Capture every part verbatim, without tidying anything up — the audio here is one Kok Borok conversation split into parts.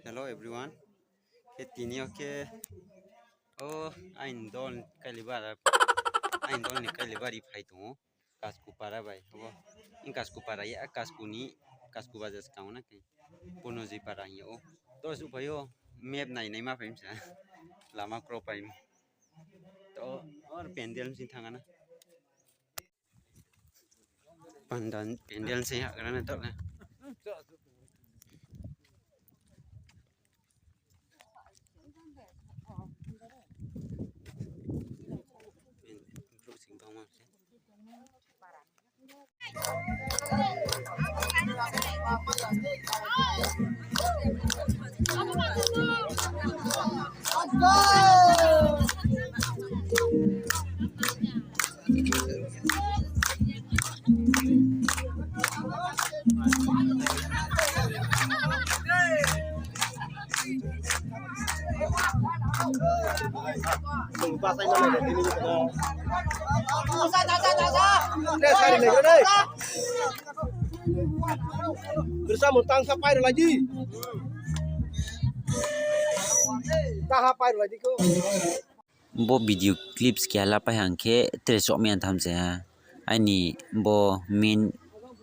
Hello everyone. Khe tini o khe o ain dol kailibara, ain dol ni kailibari phai tongo. Kasku para bai, obo in Kasku para ya, Kasku ni, Kasku bajar se kango na khe, Ponoji para ya o. To su phaio map nai nai ma phaim sa, lama kro phaim. To or pendel si thanga na. Pandan pendel si hagra na to na. Rwchapmung tangsa pairw lai di. Taha pairw lai di ko. Bo video clips keha lapai hang khe tre chokmaya tham se ha. Aini bo main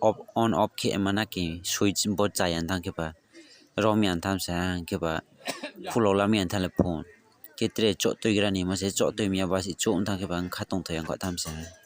off, on off khe mana khe switch bo chaya thang khe ba romya tham se ha, hang khe ba khulok lamya thang le phone. Khe tre chok twi gra ni ma se chok twi maya ba se chok thang khe ba wng kha tong thai ang kha tham se ha.